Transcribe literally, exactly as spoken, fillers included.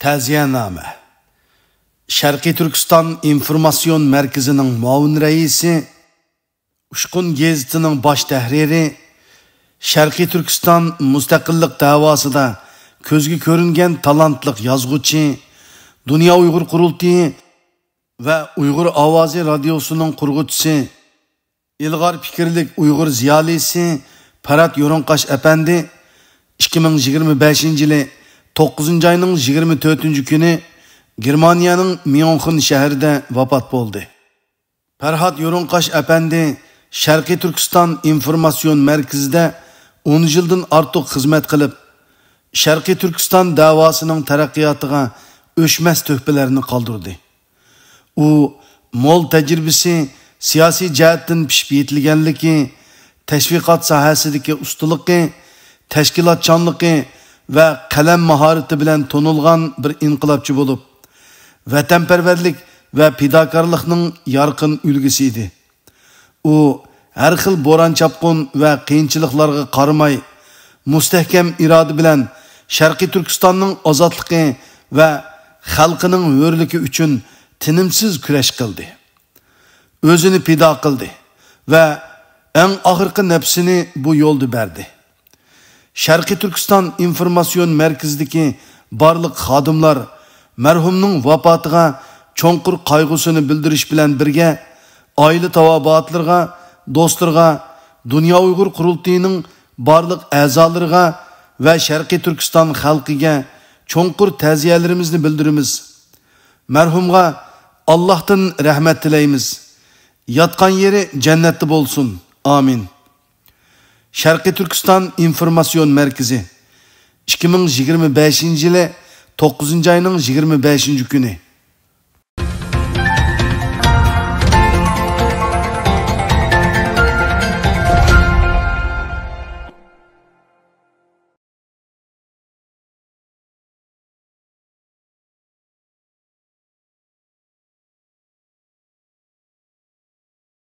تەزىيەنامە. شەرقىي تۈركىستان ئىنفورماتسىيون مەركىزىنىڭ مۇئاۋىن رەئىسى، ئۇچقۇن گېزىتىنىڭ باش تەھرىرى، شەرقىي تۈركىستان مۇستەقىللىق دەۋاسىدا كۆزگە كۆرۈنگەن تالانتلىق يازغۇچى، دۇنيا ئۇيغۇر قۇرۇلتىيى ۋە ئۇيغۇر ئاۋازى رادىيوسىنىڭ قۇرغۇچىسى، ئىلغار پىكىرلىك ئۇيغۇر زىيالىيسى پەرھات يورۇنقاش ئەپەندى ئىككى مىڭ يىگىرمە بەشىنچى يىلى توققۇزىنچى ئاينىڭ يىگىرمە تۆتىنچى كۈنى گېرمانىيەنىڭ ميۇنخېن شەھىرىدە ۋاپات بولدى. پەرھات يورۇنقاش ئەپەندى شەرقىي تۈركىستان ئىنفورماتسىيون مەركىزىدە ئون يىلدىن ئارتۇق خىزمەت قىلىپ، شەرقىي تۈركىستان دەۋاسىنىڭ تەرەققىياتىغا ئۆچمەس تۆھپىلەرنى قالدۇردى. ئۇ مول تەجرىبىسى، سىياسىي جەھەتتىن پىشىپ يېتىلگەنلىكى، تەشۋىقات ساھەسىدىكى ئۇستىلىقى، تەشكىلاتچانلىقى ۋە قەلەم ماھارىتى بىلەن تونۇلغان بىر ئىنقىلابچى بولۇپ، ۋەتەنپەرۋەرلىك ۋە پىداكارلىقنىڭ يارقىن ئۈلگىسى ئىدى. ئۇ ھەر خىل بوران-چاپقۇن ۋە قىيىنچىلىقلارغا قارىماي، مۇستەھكەم ئىرادە بىلەن شەرقىي تۈركىستاننىڭ ئازادلىقى ۋە خەلقىنىڭ ھۆرلۈكى ئۈچۈن تىنىمسىز كۈرەش قىلدى. ئۆزىنى پىدا قىلدى ۋە ئەڭ ئاخىرقى نەپسىنى بۇ يولدا بەردى. شەرقىي تۈركىستان ئىنفورماتسىيون مەركىزىدىكى بارلىق خادىملار مەرھۇمنىڭ ۋاپاتىغا چوڭقۇر قايغۇسىنى بىلدۈرۈش بىلەن بىرگە، ئائىلە تاۋابىئاتلىرىغا، دوستلىرىغا، دۇنيا ئۇيغۇر قۇرۇلتىيىنىڭ بارلىق ئەزالىرىغا ۋە شەرقىي تۈركىستان خەلقىگە چوڭقۇر تەزىيەلىرىمىزنى بىلدۈرىمىز. مەرھۇمغا ئاللاھتىن رەھمەت تىلەيمىز. ياتقان يېرى جەننەتتە بولسۇن. ئامىن. شەرقىي تۈركىستان ئىنفورماتسىيون مەركىزى، ئىككى مىڭ يىگىرمە بەشىنچى يىلى توققۇزىنچى ئاينىڭ يىگىرمە بەشىنچى كۈنى.